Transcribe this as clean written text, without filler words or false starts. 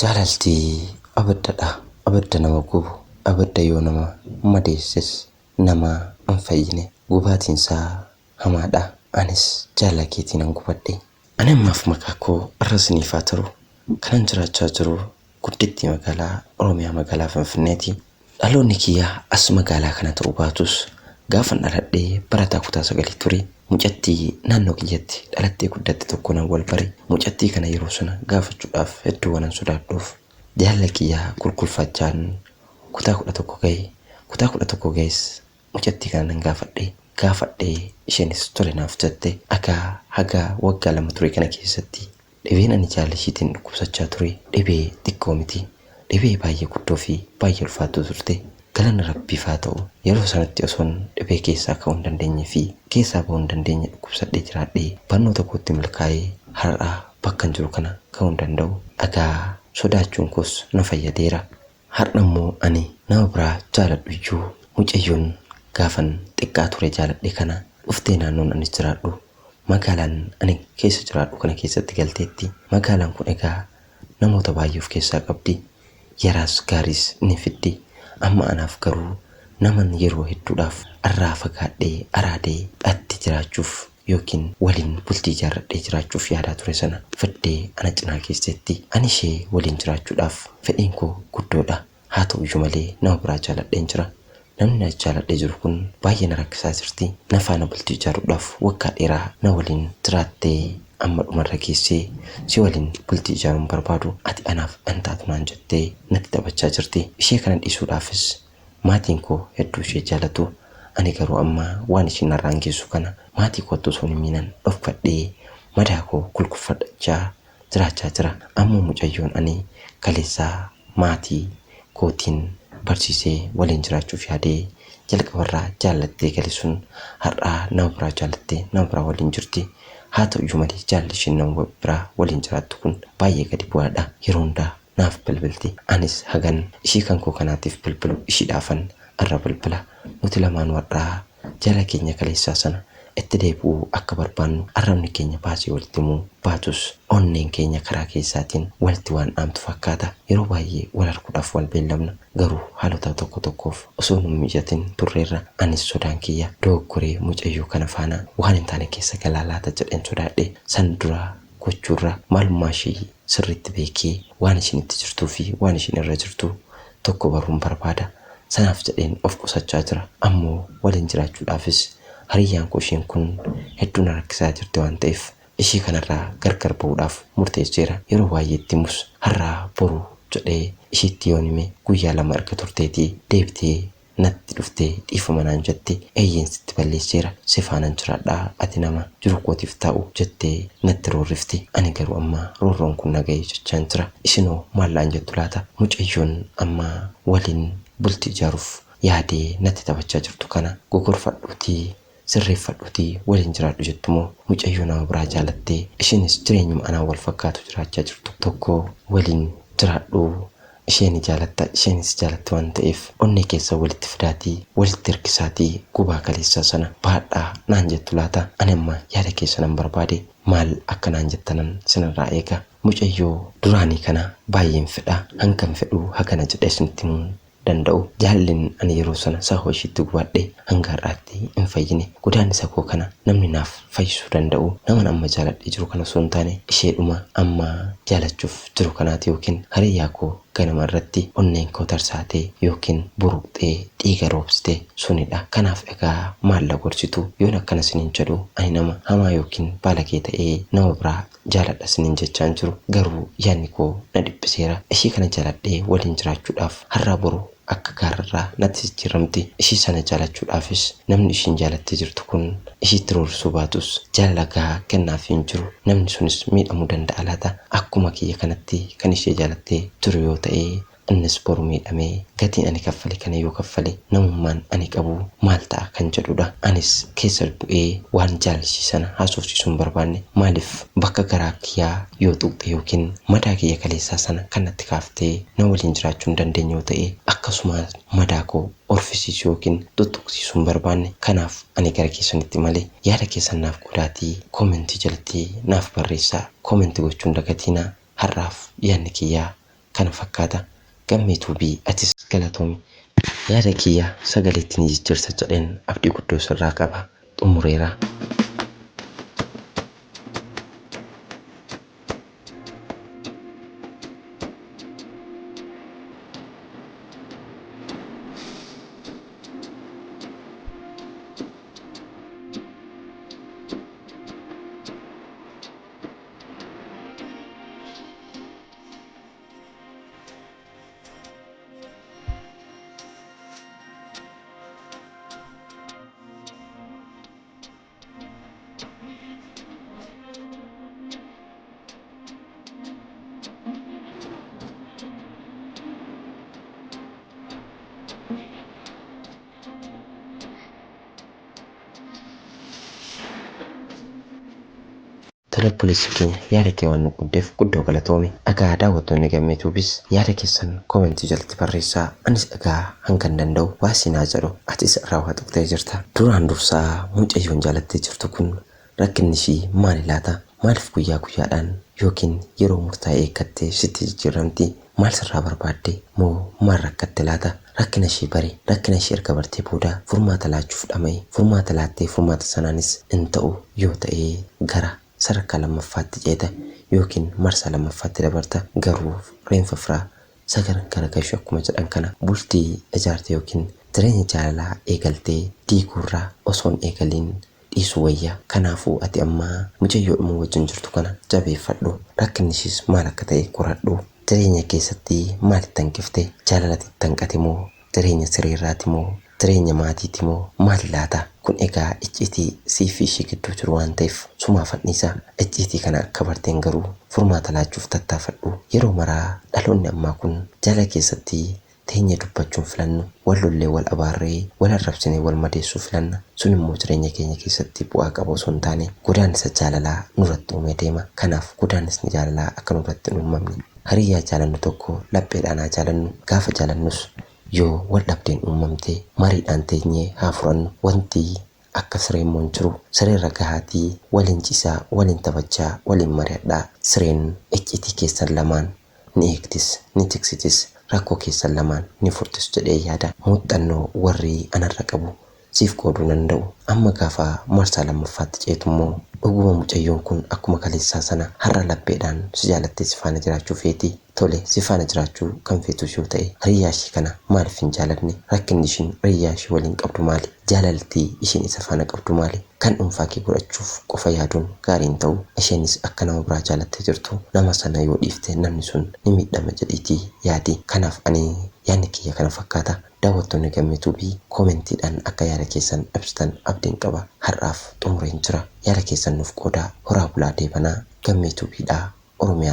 Jaalalti abiddadha. Abidda nama gubu, abidda yoo nama madeesses nama hin fayyine. Gubaatiin isaa hamaadha. Anis jaalala keetiinan gubadhe. Ani ammaaf maqaa koo irra isiniif haa taru. Kanan jiraachaa jiru guddittii magaalaa Oromiyaa magaalaa Finfinneeti. Dhaloonni kiyya as magaalaa kana ta'uu baatus gaafan dhaladhe barataa kutaa sagalii ture. Mucattii naannoo kiyyatti dhalattee guddatte tokko nan wal bare. Mucattii kana yeroo sana gaafachuudhaaf hedduu waanan sodaadhuuf jaalala kiyya kulkulfachaan kutaa 11 gahe. Kutaa 11 gahes mucattii kana nan gaafadhe. Gaafadhe isheenis tole naaf jette. Agaa haga waggaa 2 ture kana keessatti Dhibeen ani jaalala ishiitiin dhukkubsachaa ture dhibee xiqqoo miti. Dhibee baay'ee guddoo fi baay'ee ulfaattuu turte. Galanni Rabbiif haa ta'u, yeroo sanatti osoon dhibee keessaa ka'uu hin dandeenye fi keessaa ba'uu hin dandeenye dhukkubsadhee jiraadhee barnoota kootti milkaa'ee har'a bakkan jiru kana ga'uu hin danda'u. Egaa sodaachuun koos na fayyadeera. Har'a immoo ani nama biraa jaaladhu iyyuu mucayyoon gaafan xiqqaa ture jaaladhe kana dhuftee naannoon ani jiraadhu magaalaan ani keessa jiraadhu kana keessatti galteetti. Magaalaan kun egaa namoota baay'ee of keessaa qabdi. Yaraas gaariis ni fiddi. Amma anaaf garuu naman yeroo hedduudhaaf irraa fagaadhee araadee atti jiraachuuf ykn waliin bultii ijaarradhee jiraachuuf yaadaa ture sana fiddee ana cinaa keesseetti. Ani ishee waliin jiraachuudhaaf fedhiin koo guddoodha. Haa ta'uyyuu malee nama biraa jaaladheen jira. Namni ani jaaladhee jiru kun baay'ee na rakkisaa jirti. Na faana bultii ijaaruudhaaf waggaa dheeraa na waliin jiraattee amma dhumarra geessee si waliin bultii ijaaruu hin barbaadu, ati anaaf hin taatu naan jettee natti taphachaa jirti. Ishee kana dhiisuudhaafis Maatiin koo hedduu ishee jaalatu. Ani garuu amma waan ishiin narraan geessu kana maatii kootti osoo hin himiinan dhokfadhee madaa koo kulkulfachaa jiraachaa jira. Ammoo mucayyoon ani kaleessa maatii kootiin barsiisee waliin jiraachuuf yaadee jalqabarraa jaallattee gale sun har'a nama biraa jaalattee nama biraa waliin jirti. Haa ta'uyyuu malee jaalalli ishiin nama biraa waliin jiraattu kun baay'ee gadi bu'aadha. Yeroo hundaa naaf bilbilti. Anis hagan ishii kan koo kanaatiif bilbilu ishiidhaafan irra bilbila. Nuti lamaanuu har'aa jaalala keenya kaleessaa sana itti deebi'uu akka barbaannu arrabni keenya baasee walitti himuu baatus onneen keenya karaa keessaatiin walitti waan dhaamtu fakkaata. Yeroo baay'ee wal arguudhaaf wal beellamna. Garuu haalota tokko tokkoof osoo nun mijatin turreerra. Anis sodaan kiyya dogoggoree mucayyoo kana faana waan hin taane keessa galaa laata jedheen sodaadhe. San dura gochuurra maalummaa ishii sirriitti beekee waan ishiin itti jirtuu fi waan ishiin irra jirtu tokko baruun barbaada. Sanaaf jedheen of qusachaa jira. Ammoo waliin jiraachuudhaafis hariyyaan koo ishiin kun hedduu na rakkisaa jirti waan ta'eef ishii kanarraa gargar ba'uudhaaf murteesseera. Yeroo baay'ee itti himus har'aa boru jedhee ishiitti yoon hime guyyaa 2 erga turteetii deebitee natti dhuftee dhiifama naan jette, eeyyeen sitti balleesseera, si faanan jiraadha, ati nama jiruu kootiif taa'u jettee natti roorrifti. Ani garuu amma roorroon kun na ga'e jechaan jira. Isinoo maal naan jettu laata? Mucayyoon amma waliin bultii ijaaruuf yaadee natti taphachaa jirtu kana gogorfadhuutii sirreeffadhuutii waliin jiraadhu jettumoo mucayyoo nama biraa jaalattee ishiinis jireenyuma anaan wal fakkaatu jiraachaa jirtu tokko waliin jiraadhu ishee ni jaalatta isheenis si jaalatti waan ta'eef onnee keessan walitti fidaatii walitti hirkisaatii gubaa kaleessaa sana baadhaa naan jettu laata? Ani amma yaada keessanan barbaade maal akka naan jettanan sinirraa eega. Mucayyoo duraanii kana baay'een fedha hangan fedhu hagana jedhee isinitti himuun danda'u. Jaalallin ani yeroo sana sahwa ishiitti gubadhe hanga har'aatti hin fayyine. Godaannisa koo kana namni naaf fayyisuu danda'u naman amma jaaladhee jiru kana osoo hin taane isheedhuma amma jaalachuuf jiru kanaati ykn hariyyaa koo ganama irratti onneen koo tarsaatee ykn buruqxee dhiiga roobsite sunidha. Kanaaf egaa maal na gorsitu? Yoon akkana isiniin jedhu ani nama hamaa ykn baalagee ta'ee nama biraa jaaladha isiniin jechaa hin jiru. Garuu yaadni koo na dhiphiseera. Ishii kana jaaladhee waliin jiraachuudhaaf har'aa boru akka gaararraa natti jijjiiramti. Ishii sana jaalachuudhaafis namni ishiin jaalattee jirtu kun ishiitti roorrisuu baatus jaalala gahaa kennaafii hin jiru. Namni sunis miidhamuu danda'a laata? Akkuma kiyya kanatti kan ishee jaalattee jiru yoo ta'e Innis boru miidhamee gatiin ani kaffale kana yoo kaffale namummaan ani qabu maal ta'a kan jedhudha. Anis keessa bu'ee waan jaalala sana haasofsiisuu hin barbaanne. Maaliif bakka garaa kiyyaa yoo tuqxe ykn madaa kiyya kaleessaa sana kan natti kaaftee na waliin jiraachuu hin dandeenye yoo ta'e akkasumaan madaa koo orfisiisuu ykn xuxxuqsiisuu hin barbaanne. Kanaaf ani gara keessanitti imale. Yaada keessan naaf qoodaatii comment jalatti naaf barreessaa. Comment gochuu hin dagatiinaa. Har'aaf yaadni kiyya Kana fakkaata. Gammee Tuubii atis galatoomi. Yaada kiyya sagaleetti ni jijjiirta jedheen abdii guddoo sirraa qaba. Xumureera. Tole obboleessa keenya yaada kee waan nu qooddeef guddoo galatoomi. Egaa daawwattoonni Gammee Tuubis yaada keessan koomentii jalatti barreessaa. Anis egaa hangan danda'u waa siin haa jedhu atis irraa waa tuqxee jirta. Duraan dursaa mucayyoon jaalattee jirtu kun rakkinni ishii maali laata? Maaliif guyyaa guyyaadhaan yookiin yeroo murtaa'e eeggattee sitti jijjiirramti? Maal sirraa barbaadde? Moo maal rakkatte laata? Rakkina ishii bari. Rakkina ishii erga bartee booda furmaata laachuuf dhama'i. Furmaata laattee furmaata sanaanis hin ta'u yoo ta'e gara sadarkaa lammaffaatti ceeta yookiin marsaa lammaffaatti dabarta. Garuu reenfa firaa sagar garagalchu akkuma jedhan kana bultii ijaarte yookiin jireenya jaalalaa eegaltee diiguurra osoo hin eegaliin dhiisuu wayya. Kanaafuu ati amma mucayyoodhuma wajjin jirtu kana jabeeffadhu. Rakkinni ishiis maal akka ta'e qoradhu. Jireenya keessatti maal itti hanqifte? Jaalalati itti hanqate moo? Jireenya sireerraati moo? Jireenya maatiiti moo? Maali laata? Kun egaa icciitii sii fi ishii gidduu jiru waan ta'eef sumaafan dhiisa. Icciitii kana akka barteen garuu furmaata laachuuf tattaafadhu. Yeroo maraa dhaloonni ammaa kun jaalala keessatti teenyee dubbachuu hin filannu. Wal lollee, wal abaarree, wal arrabsinee wal madeessuu filanna. Sun immoo jireenya keenya keessatti bu'aa qaba osoo hin taane godaannisa jaalalaa nurratti uumee deema. Kanaaf godaannisni jaalalaa akka nurratti hin uumamne hiriyyaa jaalannu tokko lapheedhaan haa jaalannu. Gaafa jaalannus yoo wal dhabdeen uumamte mariidhaan teenyee haa furannu. Wanti akka siree immoo hin jiru. Sireerra gahaatii waliin ciisaa, waliin taphachaa, waliin mari'adhaa. Sireen icciitii keessan lamaan ni eegdis, ni tiksitis, rakkoo keessan lamaan ni furtis jedhee yaada. Muuxxannoo warri anarra qabu siif qooduu danda'u. Amma gaafa marsaa lammaffaatti ceetu immoo dhuguma mucayyoon kun akkuma kaleessaa sana har'a lapheedhaan si jaalattee si faana jiraachuu feetii? Tole, si faana jiraachuu kan feetus yoo ta'e hiriyyaa ishii kana maaliif hin jaalanne? Rakkinni ishiin hiriyyaa ishii waliin qabdu maali? Jaalalti ishiin isa faana qabdu maali? Kan dhuunfaa kee godhachuuf qofa yaaduun gaarii hin ta'u. Isheenis akka nama biraa jaalattee jirtu nama sana yoo dhiifte namni sun ni miidhama jedhiitii yaadi. Kanaaf ani yaadni kiyya kana fakkaata. Daawwattoonni Gammee Tube koomentiidhaan akka yaada keessan ibsitan abdiin qaba. Har'aaf xumureen jira. Yaada keessan nuuf qoodaa. Horaa bulaa deebanaa. Gammee Tube dha. Oromiyaa.